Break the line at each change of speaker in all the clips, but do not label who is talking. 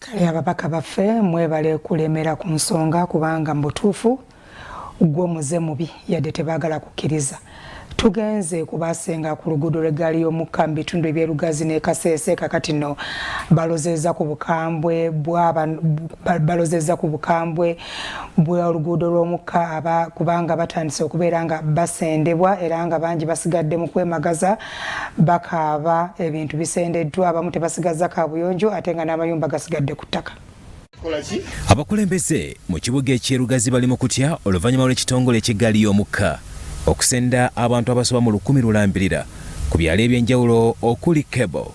Kale ababaka baffe mwebale kulemera ku nsonga, kubanga mu butuufu gwo muze mubi, yadde tebaagala kukkiriza. Tugenze kubasenga ku luguudo lw'eggaali y'omukka mu bitundu eby'e Lugazi n'e Kasese. Kakati nno balozezza ku bukambwe bw'oluguudo lw'omukka aba, kubanga batandise okubeera nga basendebwa, era nga bangi basigadde mu kwemagaza bakaaba. Ebintu bisendeddwa, abamu tebasigazza kabuyonjo, ate nga n'amayumba gasigadde ku ttaka.
Abakulembeze mu kibuga eky'e Lugazi bali mu kutya oluvannyuma lw'ekitongole eky'eggaali y'omukka okusenda abantu abasoba mu 1000 lulambirira ku byalo eby'enjawulo okuli Kebo,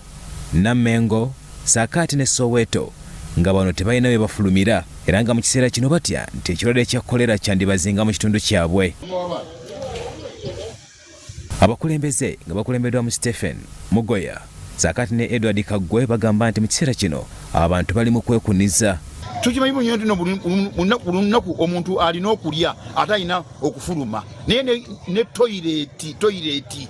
Nammengo, Saakaati ne Soweto, nga bano tebalina we bafulumira, era nga mu kiseera kino batya nti ekirwadde kya kolera kyandibazinga mu kitundu kyabwe. Abakulembeze nga bakulembeddwamu Stephen Mugoya, Saakaati ne Edward Kaggwe bagamba nti mu kiseera kino abantu bali mu kwekuniza.
Tukimanyi bulungi nti no buli lunaku omuntu alina okulya ate alina okufuluma, naye ne toyireti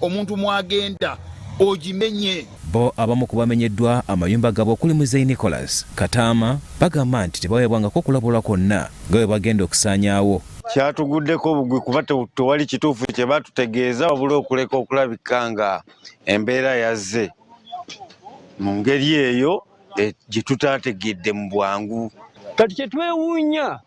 omuntu mwagenda ogimenye.
Bo abamu ku bamenyeddwa amayumba gaabwe okuli Muzeeyi Nicholas Kataama bagamba nti tebaweebwangako okulabulwa kwonna nga bwe bagenda okusaanyaawo.
Kyatuguddeko obugwi kuba tewali kituufu kye batutegeeza, wabula okuleka okulabika nga embeera yazze mu ngeri eyo gye tutaategedde mu bwangu.
Kati kye twewuunya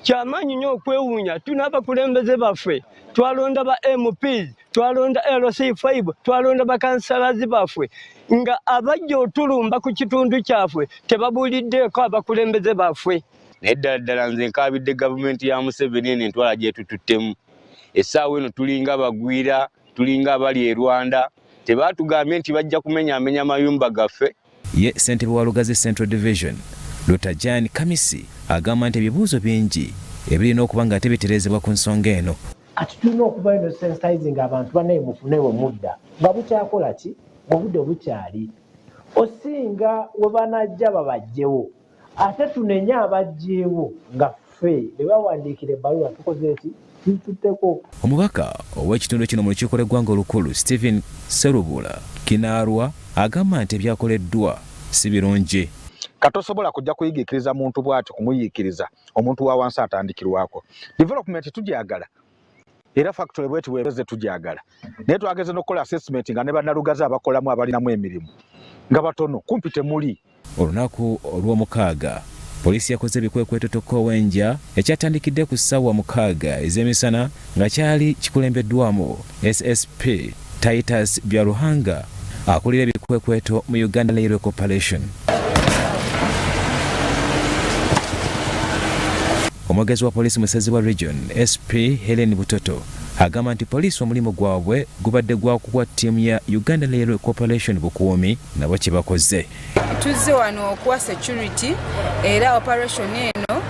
kyamaanyi nnyo okwewuunya, tulina abakulembeze baffe, twalonda ba MPs, twalonda LC5, twalonda bakansalazi baffe, nga abajja otulumba ku kitundu kyaffe tebabuuliddeeko abakulembeze baffe.
Naye ddala ddala nze nkaabidde gavumenti ya Museveni eno entwala gyetututtemu. Essaawa eno tulinga abagwira, tulinga abali e Rwanda. Tebaatugambye nti bajja kumenyaamenya mayumba gaffe.
Ye ssentebe wa Lugazi Central Division, Lutajan Kamisi agamba nti ebibuuzo bingi ebirina okuba nga ate bitereezebwa ku nsonga eno.
Kati tulina okuvayo ne sensitizing abantu, bannaye mufune we mudda nga bukyakola ki, ng'obudde bukyali, osinga we banajja babajjewo, ate tunenye abajjeewo nga ffe be bawandiikira ebbaluwa tukoze ki, tuzitutteko.
Omubaka ow'ekitundu kino mu lukiiko lw'eggwanga olukulu, Stephen Sserubula Kinaarwa agamba nti ebyakoleddwa si birungi.
Katosobola kujja kuyigiikiriza muntu bw'atyo, kumuyiikiriza omuntu wa wansi atandikirwako. Development tugyagala, era factory bweti bwebeze tugyagala, naye twageze n'okukola assessment nga ne bannalugazi abakolamu abalinamu emirimu nga batono, kumpi temuli.
Olunaku olw'omukaaga poliisi yakoze ebikwekweto tokkowenja ekyatandikidde ku ssaawa 6 ez'emisana, nga kyali kikulembeddwamu SSP Titus Byaruhanga akulira ebikwekweto mu Uganda Railway Corporation. Omwogezi wa poliisi mu Ssezibwa Region, SP Helen Butoto agamba nti poliisi omulimu gwabwe gubadde gwa kuwa ttiimu ya Uganda Railway Corporation bukuumi, nabo kye bakoze.
Tuzze wano okuwa security, era operation eno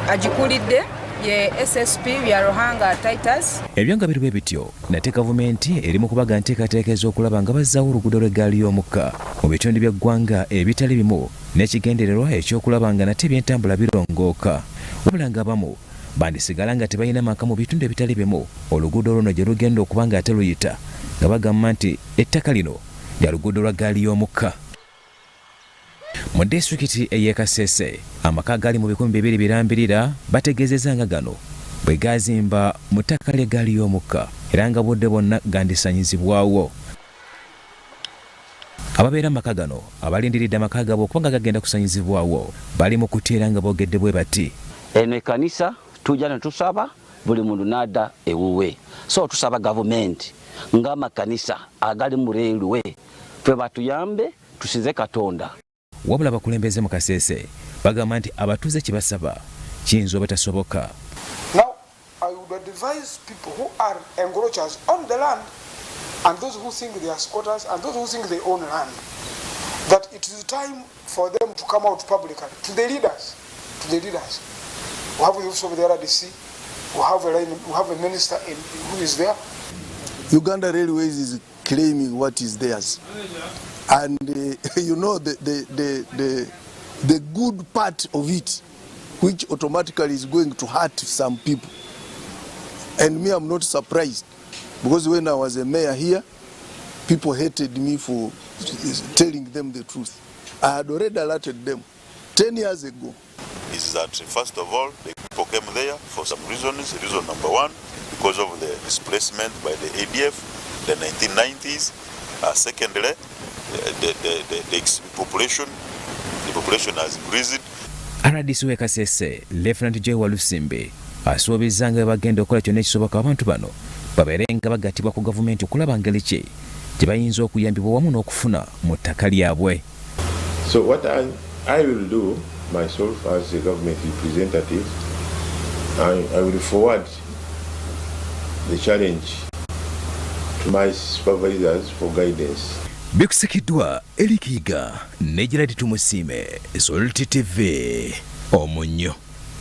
agikulidde ye SSP Byaruhanga Titus.
Ebyo nga biri bwe bityo, nate gavumenti eri mu kubaga nteekateeka ez'okulaba nga bazzaawo oluguudo lw'eggaali y'omukka mu bitundu by'eggwanga ebitali bimu, n'ekigendererwa eky'okulaba nga nate ebyentambula birongooka, wabula ng'abamu bandisigala nga tebalina maka mu bitundu ebitali bimu oluguudo luno gye lugenda okuba nga ate luyita, nga bagamba nti ettaka lino lya luguudo lwa ggaali y'omukka. Mu disitulikiti ey'e Kasese, amaka agali mu 2000 birambirira bategeezezza nga gano bwe gaazimba mu ttaka ly'eggaali y'omukka, era nga budde bwonna gandisanyizibwawo. Ababeera mu maka gano abalindiridde amaka gaabwe okuba nga gagenda kusanyizibwawo bali mu kutya, era nga boogedde bwe bati.
Eno ekkanisa tujja ne tusaba, buli muntu n'adda ewuwe. So tusaba gavumenti ng'amakanisa agali mu railway ffe batuyambe tusize Katonda.
Wabula abakulembeze mu Kasese bagamba nti abatuuze kye basaba kiyinza obutasoboka.
Now, I would advise people who are encroachers on the land and those who think they are squatters and those who think they own land, that it is time for them to come out publicly to the leaders, to the leaders. We have the office of the RDC, we have a line, we have a minister who is there.
Uganda Railways is claiming what is theirs. And the good part of it, which automatically is going to hurt some people. And me, I'm not surprised, because when I was a mayor here, People hated me for telling them the truth. I had already alerted them 10 years ago.
Is that first of all, the people came there for some reasons. Reason number one, because of the displacement by the ADF in the 1990s. Secondly, the population has increased.
RDC w'e Kasese, Lieutenant Joy Walusimbi asuubizza nga bwe bagenda okukola kyonna ekisoboka abantu bano babeere nga bagattibwa ku gavumenti okulaba ngeri ki gye bayinza okuyambibwa wamu n'okufuna mu ttaka lyabwe.
So what I will do myself as a government representative, I will forward the challenge to my supervisors for guidance.
Bikusikiddwa Erikiga ne Gerald Tumusiime, Salt TV, omunnyo.